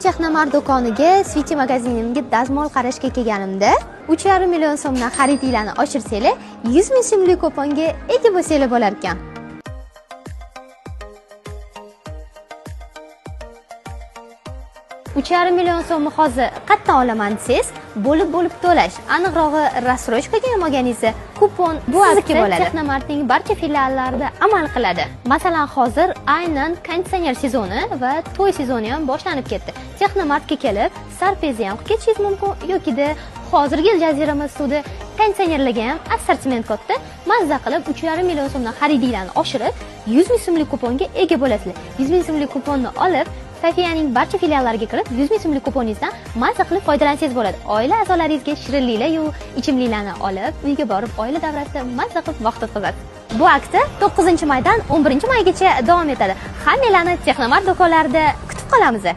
Texnomart do'koniga Sweety magazinimga dazmol qarashga kelganimda 3,5 million so'mdan xaridinglarni oshirsanglar, 100 ming so'mlik kuponga ega bo'lsanglar bo'lar ekan. 3,5 million so'mni hozir qayerdan olaman desangiz, bo'lib-bo'lib to'lash, aniqrog'i рассрочка ga ham olganingizda kupon bu sizniki bo'ladi. Texnomartning barcha filiallarida amal qiladi. Masalan, hozir aynan konditsioner sezoni va to'y sezoni ham boshlanib ketdi. Texnomartga kelib, sarpezi ham qilib ketishingiz mumkin yokida hozirgi jazirama suvda konditsionerlarga ham assortiment katta. Mazza qilib 3,5 million so'mdan xaridinglarni oshirib, 100 ming so'mlik kuponga ega bo'lasizlar. 100 ming so'mlik kuponni olib, Safiyaning barcha filiallariga kirib, 100 ming so'mlik kuponingizdan mazza qilib foydalansangiz bo'ladi. Oila a'zolaringizga shirinliklar-yu ichimliklarni olib, uyga borib, oila davrasida mazza qilib vaqt o'tkazasiz. Bu aksiya 9 maydan 11 maygacha davom etadi. Hammanglarni Texnomart do'konlarida kutib qolamiz.